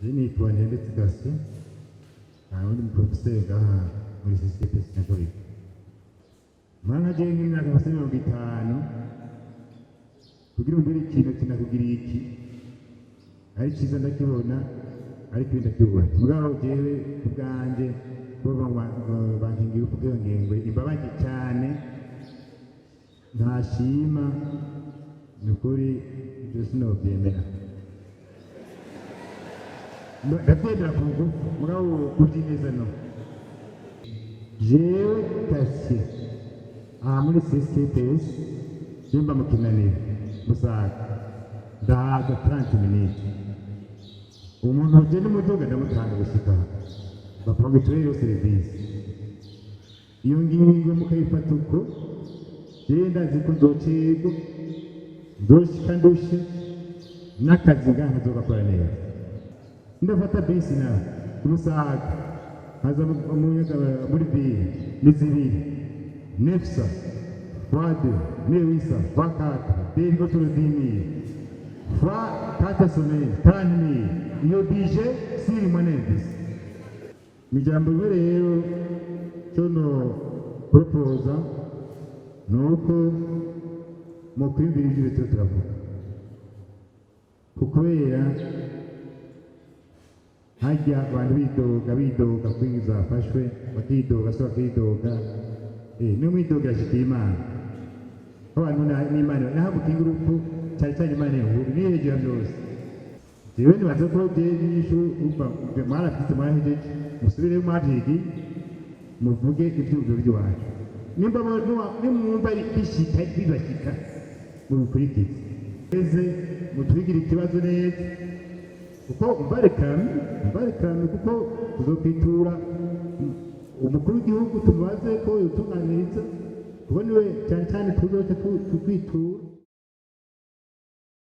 Je nitwa Ntendetse Cassien, nkaba ndi umuprofeseri ngaha muri CCPS Nyakabiga. Mwana je nk'imyaka mfise 50, kugira umbwire ikintu kinakugiriye iki ari cyiza ndakibona, ariko ibindi ndakibona. Mugabo jewe ku bwanje bo bankingira urupfu bw'iyo ngingo imbabaje cyane, ntashima, ni ukuri ibyo sinobyemera. Ndabyemera ku ngufu, mugabo kubyineza no. Jewe Cassien aha muri CCPS nimba mu Kinanira Musaga ndahaza 30 minutes. Umuntu ugenda umuduga ndamutanga gushika aha, bavuga iyo serivisi. Iyo ngingo mukayifata uko, jewe ndazi ko nzocerwa, nzoshika ndushe, n'akazi ngaha ntazogakora neza. Ndafata bisi nawe ku Musaga nkaza muri ville ni zibiri, 900 fois 2, 1800 fois 4, deux autour de 10 000, fois 4 semaines, 30 000. Iyo budget si rimwe mfise. Mu ijambo rimwe rero, cyo no proposa ni uko mu kwiyumvira ibyo turiko turavuga, kubera hajya abantu bidoga, bidoga kuri zafashwe, bakidoga so bakidoga, n'umwidoga irashikiye Imana. Abantu n'Imana naho gukinga urupfu, cyane cyane Imana inkuru niyo hejuru ya byose. Jewe nibaza ko jewe inyishu umva mwarafite, mwarahejeje, musubireyo mwavyigiye, muvuge ivyumviro by'iwacu. Nimba nimwumva bishika bibashika, mubikurikize eze, mutwigire ikibazo neza, kuko umva réclamer, kuko tuzokwitura umukuru w'igihugu, tumubaze ko yotunganiriza, kuko niwe cyane cyane tuzoca tukwitura.